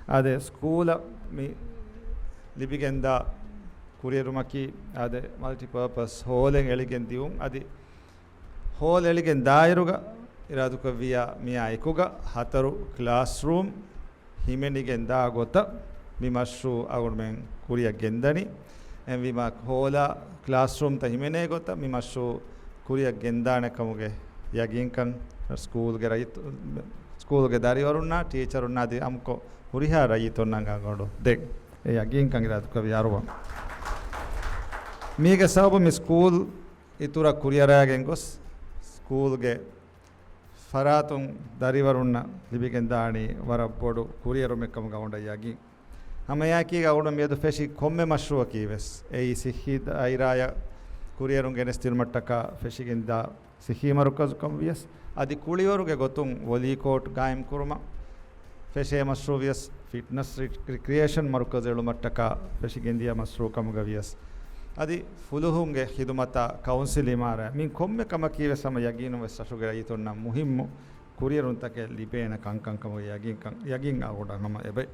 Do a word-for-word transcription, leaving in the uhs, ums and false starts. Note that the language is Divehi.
އާދެ، ސްކޫލަށް މި ލިބިގެންދާ ކުރިއެރުމަކީ އާދެ، މަލްޓިޕާޕަސް ހޯލެއް އެޅިގެން ދިއުން. އަދި ހޯލް އެޅިގެން ދާއިރުގަ އިރާދުކޮށްވިޔާ މިއާ އެކުގަ ހަތަރު ކްލާސްރޫމް ހިމެނިގެން ދާ ގޮތަށް މި މަޝްރޫއު އަޅުގަނޑުމެން ކުރިއަށް ގެންދަނީ. އެހެންވީމާ ހޯލާ ކްލާސްރޫމްތައް ހިމެނޭ ގޮތަށް މި މަޝްރޫއު ކުރިއަށް ގެންދާނެ ކަމުގެ ޔަގީންކަން ސްކޫލްގެ ރައްޔިތު-، ސްކޫލްގެ ދަރިވަރުންނާ ޓީޗަރުންނާ އަދި އާއްމުކޮށް ހުރިހާ ރައްޔިތުންނަށް އަޅުގަނޑު ދޭ. އެ ޔަގީންކަން އިރާދުކުރެއްވި އަރުވަން. މީގެ ސަބަބު މި ސްކޫލް އިތުރަށް ކުރިއަރައިގެން ގޮސް، ސްކޫލްގެ ފަރާތުން ދަރިވަރުންނަށް ލިބިގެންދާނީ ވަރަށް ބޮޑު ކުރިއެރުމެއް ކަމުގަ އަޅުގަނޑަށް ޔަގީން. ހަމައެއާއެކީގަ އަޅުގަނޑު މިއަދު ފެށި ކޮންމެ މަޝްރޫއަކީވެސް އެއީ ސިއްހީ ދާއިރާއަށް ކުރިއެރުން ގެނެސްދިނުމަށްޓަކާ ފެށިގެންދާ ސިއްހީ މަރުކަޒުކަމު ވިޔަސް، އަދި ކުޅިވަރުގެ ގޮތުން ވޮލީ ކޯޓް ގާއިމްކުރުމަށް ފެށޭ މަޝްރޫއު ވިޔަސް، ފިޓްނަސް ރި-، ރިކްރިއޭޝަން މަރުކަޒު އެޅުމަށްޓަކާ ފެށިގެންދިޔަ މަޝްރޫއު ކަމުގަ ވިޔަސް، އަދި ފުލުހުންގެ ޚިދުމަތާ ކައުންސިލް އިމާރާތް، މި ކޮންމެ ކަމަކީވެސް ހަމަ ޔަގީނުންވެސް ރަށުގެ ރައްޔިތުންނަށް މުހިއްމު ކުރިއެރުންތަކެއް ލިބޭނެ ކަންކަން ކަމުގެ ޔަގީންކަން، ޔަގީން އަޅުގަނޑަށް ހަމަ އެބައި.